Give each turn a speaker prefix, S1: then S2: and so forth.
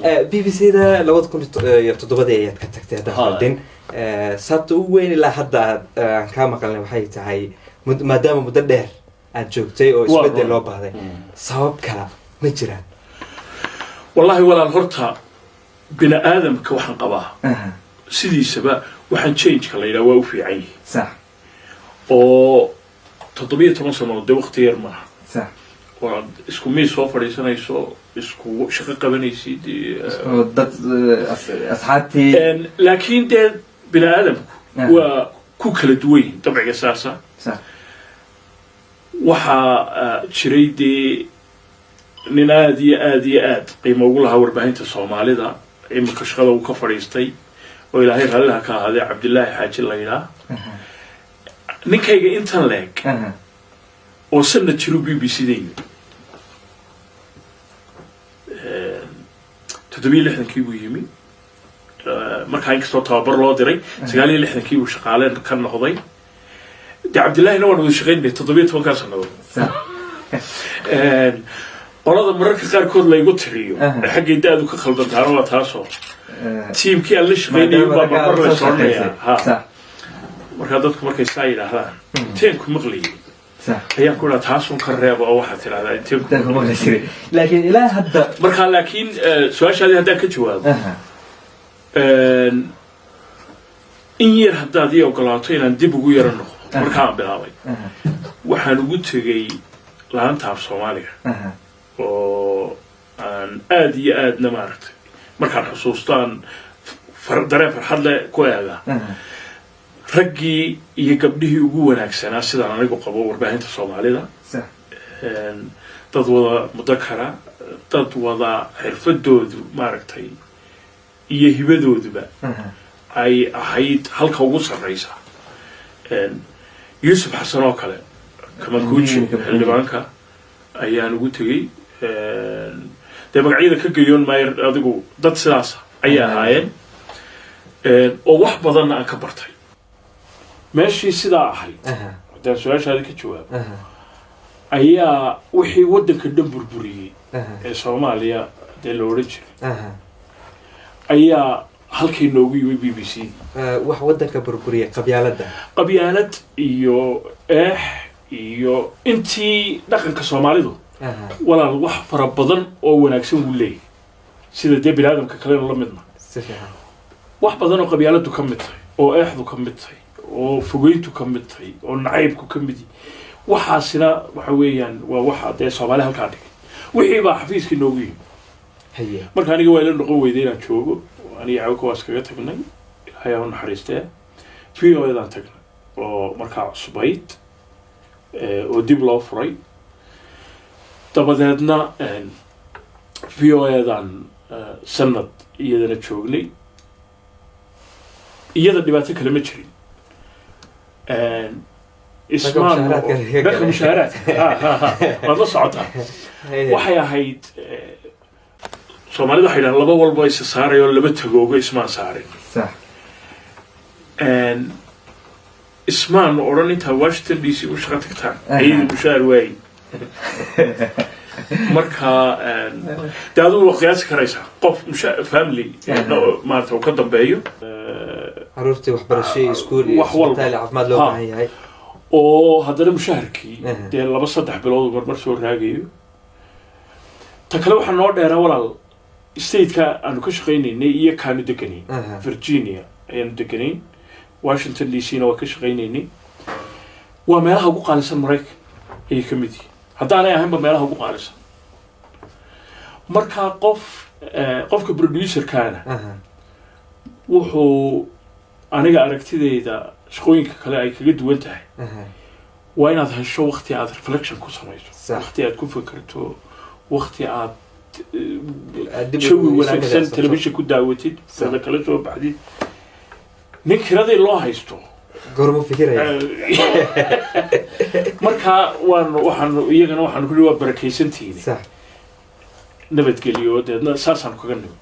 S1: BBC da 2007-dii ayaad ka tagtay, haddaan qaldin. Sababta ugu weyn ilaa hadda aan kaa maqalnay waxay tahay maadaama muddo dheer aad joogtay oo isbedel loo baahday. Sabab kala ma jiraan?
S2: Wallaahi walaal, horta bini aadamka waxaan qabaa sidiisaba waxaan changeka la yidhaha waa u fiican yihi. Oo 17 sanood dee wakti yar maaha. Oo aad isku miis soo fadhiisanayso, isku shaqo qabanaysid.
S1: Oo dad asxaabtii.
S2: Laakiin dee bini aadamku waa ku kala duwan yihin dabciga saasa. Waxaa jiray dee nin aada iyo aada iyo aad qiimo ugu lahaa warbaahinta Soomaalida, iminka shaqada uu ka fadhiistay oo Ilaahay raalliha ka ahaadee, Cabdillaahi Xaaji la yidhaah. Ninkayga intan leeg oo sanad jiru BBC da yimid, 67-kii buu yimi. Markaa inkastoo tababar loo diray, 69-kii buu shaqaale ka noqday. Dee Cabdillaahina waan wada shaqaynay 17-kaa sannadood. Qolada mararka qaarkood laygu tiriyo xaggay da-du ka khaldantaana waa taasoo tiimkii aan la shaqaynayay baa marmar la soconaya ha. Markaa dadku markay saa yidhaahdaan, "Inteen ku maqlayay?" ayaan ku idhaha, "Taasun ka reeba oo waxaad tidhahdaa inteen ku
S1: Inteen ku maqli jiray." Laakiin ilaa hadda
S2: Markaa laakiin su-aashaadii haddaan ka jawaabo, in yar haddaad ii ogolaato inaan dib ugu yaro noqdo, markaan bilaabay waxaan ugu tegey laanta af Soomaaliga oo aan aada iyo aadna maaragtay markaan xusuustaan dareen farxad leh ku eegaa raggii iyo gabdhihii ugu wanaagsanaa sidaan anigu qabo warbaahinta Soomaalida. Dad wada mudakara, dad wada xirfadoodu maaragtay iyo hibadooduba ay ahayd halka ugu sarreysa. Yuusuf Xasan oo kale, Kamakuuji, xildhibaanka ayaan ugu tegey. Dee magacyada ka geyoon maayo, adigu dad sidaasa ayay ahaayeen oo wax badanna aan ka bartay meeshii sidaa ahayd. Haddaan su-aashaadi ka jawaabo, ayaa wixii waddanka dhan burburiyey ee Soomaaliya dee la odhan jiray ayaa halkii noogu yimi BBC.
S1: Wax waddanka burburiyay, qabyaaladda?
S2: Qabyaalad iyo eex iyo intii dhaqanka Soomaalidu. Walaal, wax fara badan oo wanaagsan wuu leeyahy, sida dee bini aadamka kalena la midna.
S1: Si fiican.
S2: Wax badan oo qabyaaladu ka mid tahay, oo eexdu ka mid tahay, oo fogeyntu ka mid tahay, oo nacaybku ka mid yahay, waxaasina waxa weeyaan waa waxa dee Soomaali halkaa dhigay. Wixii baa xafiiskii noogu yimi. Marka aniga waa ila noqon weyday inaan joogo. Aniga Cawka waa iskaga tagnay, Ilaahay ha u naxariistee. VOA daan tagnay oo markaa cusbayd oo dib loo furay. Dabadeedna VOA dan sanad iyadana joognay. Iyada dhibaato kale ma jirin. Ismaan
S1: mushaaraadka.
S2: Dhanka mushaaraadka, ha ha ha, waad la socotaa. Waxay ahayd Soomaalida waxay dhahaan laba walba isa saarayoo laba tagoogo ismaan saarin. Ismaan odhan intaa Washington DC u shaqo tagtaan ayadii mushaar waayey. Marka dee adigu waa qiyaasi karaysaa qof family maarata uu ka dambeeyo.
S1: Caruurtii waxbarasho iyo iskuul iyo
S2: Wax walba.
S1: isbitaal iyo caafimaad loo baahan yahay.
S2: Oo haddana mushaharkii dee 2-3 bilood marmar soo raagayo. Ta kale waxaa noo dheeraa, walaal, stateka aanu ka shaqaynaynay iyo kaanu deganayn. Virginia ayaanu deganayn, Washington DC na waa ka shaqaynaynay. Waa meelaha ugu qaalisan Maraykan ayay ka mid yihiin, haddaanay ahaynba meelaha ugu qaalisan. Marka qof qofka producerkaana wuxuu aniga aragtidayda shaqooyinka kale ay kaga duwan tahay waa inaad hesho waqti aad reflection ku samayso, waqti aad ku fekerto, waqti aad
S1: Aad dib
S2: jawi
S1: isu
S2: wanaagsan
S1: milicsato.
S2: telefishin ku daawatid, sada kala soo baxdid. Nin kiradii loo haysto
S1: Goormuu fikiraya?
S2: Marka waanu waxaanu iyagana waxaanu ku waa barakaysantihiin. Nabadgeliyo, deedna saasaanu kaga nimi.